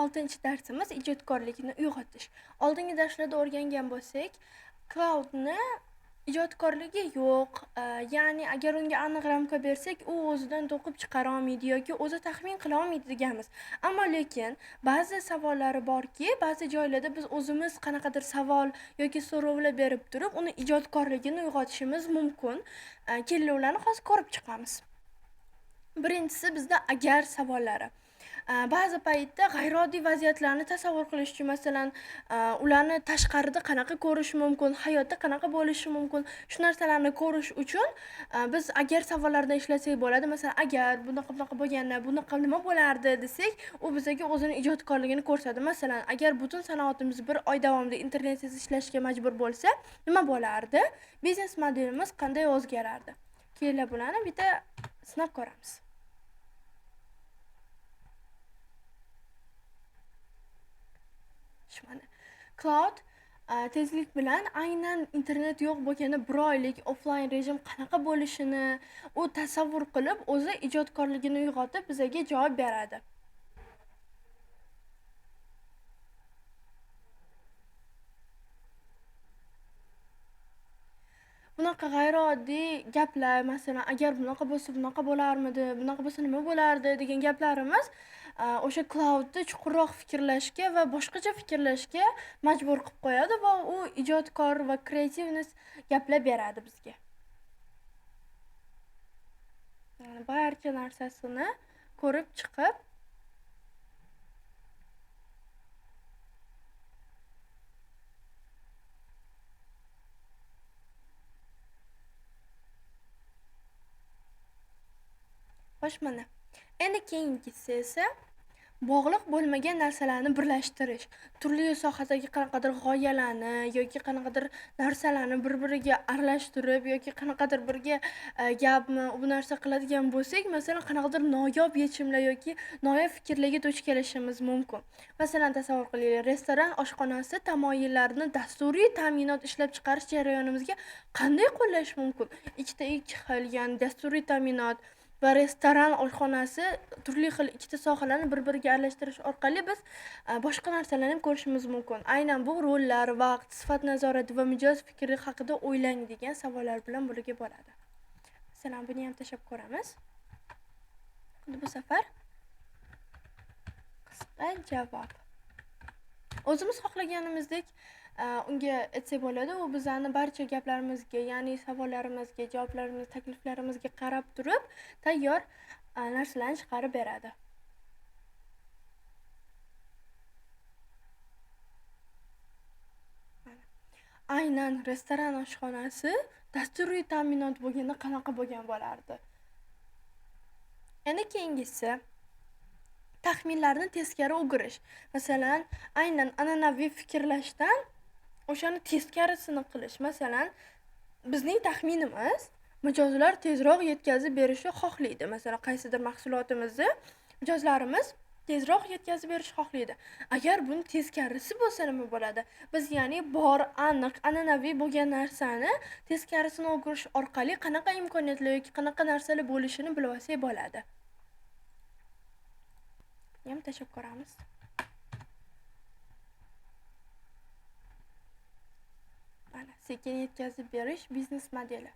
6-darsimiz ijodkorlikni uyg'otish. Oldingi darslarda o'rgangan bo'lsak, Claude'ni ijodkorligi yo'q. Ya'ni agar unga aniq ramka bersak, u o'zidan to'qib chiqara olmaydi yoki o'zi taxmin qila olmaydi deganmiz. Ammo lekin ba'zi savollari borki, ba'zi joylarda biz o'zimiz qanaqadir savol yoki so'rovlar berib turib, uni ijodkorligini uyg'otishimiz mumkin. Kelinglar, ularni hozir ko'rib chiqamiz. Birinchisi bizda agar savollari. Ba'zi paytda g'ayrioddiy vaziyatlarni tasavvur qilish uchun, masalan, ularni tashqarida qanaqa ko'rish mumkin, hayotda qanaqa bo'lishi mumkin, shu narsalarni ko'rish uchun biz agar savollardan ishlasak bo'ladi. Masalan, agar bunaqa bunaqa bo'lganda, bunaqa nima bo'lardi desak, u bizga o'zini ijodkorligini ko'rsatadi. Masalan, agar butun sanoatimiz bir oy davomida internetsiz ishlashga majbur bo'lsa, nima bo'lardi? Biznes modelimiz qanday o'zgarardi? Kelinglar, bularni bitta sinab ko'ramiz. Mana Claude tezlik bilan aynan internet yo'q bo'lganda bir oylik offline rejim qanaqa bo'lishini u tasavvur qilib, o'zi ijodkorligini uyg'otib bizaga javob beradi. Bunaqa g'ayrioddiy gaplar, masalan, agar bunaqa bo'lsa bunaqa bo'larmidi, bunaqa bo'lsa nima bo'lardi degan gaplarimiz o'sha Claude'ni chuqurroq fikrlashga va boshqacha fikrlashga majbur qilib qo'yadi va u ijodkor va kreativnost gaplar beradi bizga. Yani barcha narsasini ko'rib chiqib, xo'sh, mana. Endi keyingisi esa bog'liq bo'lmagan narsalarni birlashtirish. Turli sohadagi qanaqadir g'oyalarni yoki qanaqadir narsalarni bir-biriga aralashtirib yoki qanaqadir birga gapmi, bu narsa qiladigan bo'lsak, masalan, qanaqadir noyob yechimlar yoki noyob fikrlarga duch kelishimiz mumkin. Masalan, tasavvur qilinglar, restoran oshxonasi tamoyillarini dasturiy ta'minot ishlab chiqarish jarayonimizga qanday qo'llash mumkin? Ikkita ikki xil, ya'ni dasturiy ta'minot va restoran oshxonasi turli xil ikkita sohalarni bir-biriga aralashtirish orqali biz boshqa narsalarni ham ko'rishimiz mumkin. Aynan bu rollar, vaqt, sifat nazorati va mijoz fikri haqida o'ylang degan savollar bilan bularga bo'ladi. Masalan, buni ham tashlab ko'ramiz. Endi bu safar qisqa javob. O'zimiz xohlaganimizdek unga aytsak bo'ladi. U bizani barcha gaplarimizga, ya'ni savollarimizga, javoblarimiz, takliflarimizga qarab turib, tayyor narsalarni chiqarib beradi. Mana. Aynan restoran oshxonasi dasturiy ta'minot bo'lganda qanaqa bo'lgan bo'lardi? Endi keyingisi taxminlarni teskari o'girish. Masalan, aynan an'anaviy fikrlashdan o'shani teskarisini qilish. Masalan, bizning taxminimiz mijozlar tezroq yetkazib berishni xohlaydi. Masalan, qaysidir mahsulotimizni mijozlarimiz tezroq yetkazib berishni xohlaydi. Agar buni teskarisi bo'lsa nima bo'ladi? Biz ya'ni bor, aniq, an'anaviy bo'lgan narsani teskarisini o'girish orqali qanaqa imkoniyatlar yoki qanaqa narsalar bo'lishini bilib olsak bo'ladi. Buni ham tashlab ko'ramiz. Mana, sekin yetkazib berish biznes modeli.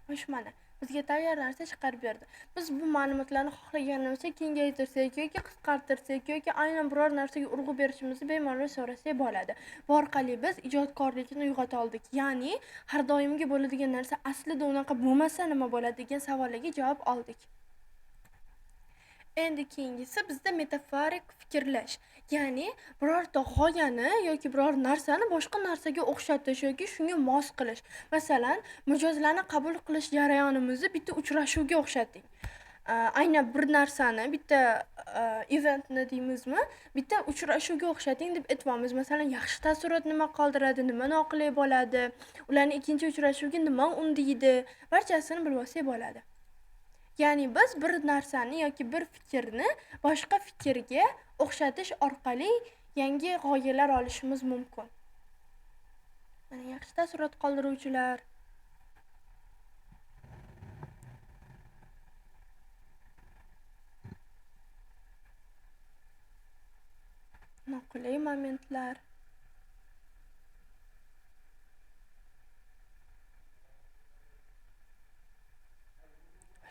Xo'sh, mana bizga tayyor narsa chiqarib berdi. Biz bu ma'lumotlarni xohlaganimizcha kengaytirsak yoki qisqartirsak yoki aynan biror narsaga urg'u berishimizni bemalol so'rasak bo'ladi. Bu orqali biz ijodkorlikni uyg'ota oldik. Ya'ni har doimgi bo'ladigan narsa aslida unaqa bo'lmasa nima bo'ladi degan savollarga javob oldik. Endi keyingisi bizda metaforik fikrlash. Ya'ni birorta g'oyani yoki biror narsani boshqa narsaga o'xshatish yoki shunga mos qilish. Masalan, mijozlarni qabul qilish jarayonimizni bitta uchrashuvga o'xshating. Aynan bir narsani, bitta eventni deymizmi, bitta uchrashuvga o'xshating deb aytyapmiz. Masalan, yaxshi taassurot nima qoldiradi, nima noqulay bo'ladi, ularni ikkinchi uchrashuvga nima undaydi, barchasini bilib olsak bo'ladi. Ya'ni biz bir narsani yoki bir fikrni boshqa fikrga o'xshatish orqali yangi g'oyalar olishimiz mumkin. Mana yaxshi taassurot qoldiruvchilar. Noqulay momentlar.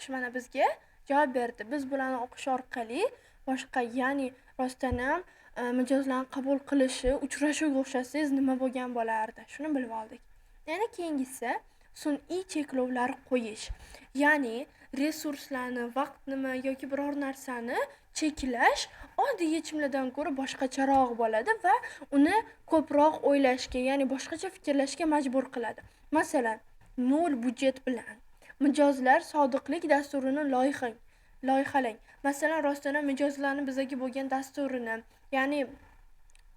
Shu mana bizga javob berdi. Biz bularni o'qish orqali boshqa, ya'ni rostdan ham mijozlarni qabul qilishi uchrashuvga o'xshatsangiz nima bo'lgan bo'lardi? Shuni bilib oldik. Yana keyingisi sun'iy cheklovlar qo'yish. Ya'ni resurslarni, vaqtnimi yoki biror narsani cheklash oddiy yechimlardan ko'ra boshqacharoq bo'ladi va uni ko'proq o'ylashga, ya'ni boshqacha fikrlashga majbur qiladi. Masalan, nol budjet bilan mijozlar sodiqlik dasturini loyihalang. Masalan, rostdan ham mijozlarni bizaga bo'lgan dasturini, ya'ni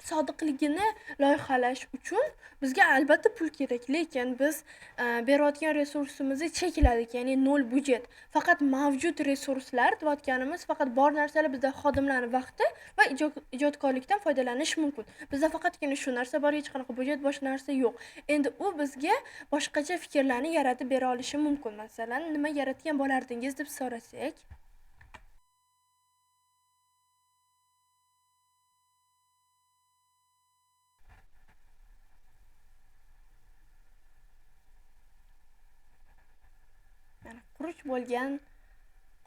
sodiqligini loyihalash uchun bizga albatta pul kerak, lekin biz berayotgan resursimizni chekladik, ya'ni nol budjet. Faqat mavjud resurslar deyotganimiz faqat bor narsalar, bizda xodimlarning vaqti va ijodkorlikdan foydalanish mumkin. Bizda faqatgina shu narsa bor, hech qanaqa budjet, boshqa narsa yo'q. Endi u bizga boshqacha fikrlarni yaratib bera olishi mumkin. Masalan, nima yaratgan bo'lardingiz deb so'rasak,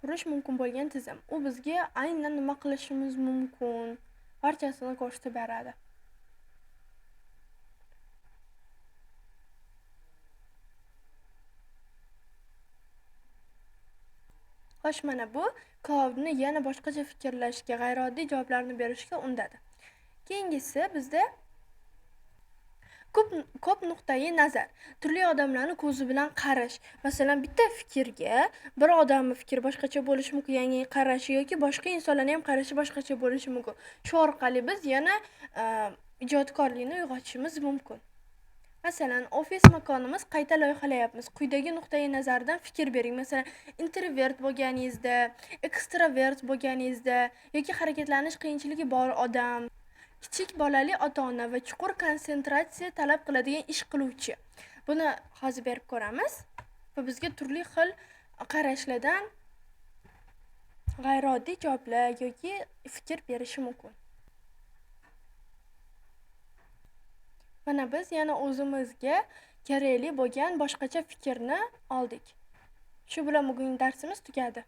qurish mumkin bo'lgan tizim. U bizga aynan nima qilishimiz mumkin barchasini ko'rsatib beradi. Xo'sh, mana bu Claude'ni yana boshqacha fikrlashga, g'ayrioddiy javoblarni berishga undadi. Keyingisi bizda ko'p nuqtai nazar, turli odamlarni ko'zi bilan qarash. Masalan, bitta fikrga bir odamning fikri boshqacha bo'lishi mumkin, ya'ni qarashi yoki boshqa insonlarning ham qarashi boshqacha bo'lishi mumkin. Shu orqali biz yana ijodkorlikni uyg'otishimiz mumkin. Masalan, ofis makonimiz qayta loyihalayapmiz. Quyidagi nuqtai nazardan fikr bering. Masalan, introvert bo'lganingizda, ekstravert bo'lganingizda yoki harakatlanish qiyinchiligi bor odam, kichik bolali ota-ona va chuqur konsentratsiya talab qiladigan ish qiluvchi. Buni hozir berib ko'ramiz va bizga turli xil qarashlardan g'ayrioddiy javoblar yoki fikr berishi mumkin. Mana biz yana o'zimizga kerakli bo'lgan boshqacha fikrni oldik. Shu bilan bugungi darsimiz tugadi.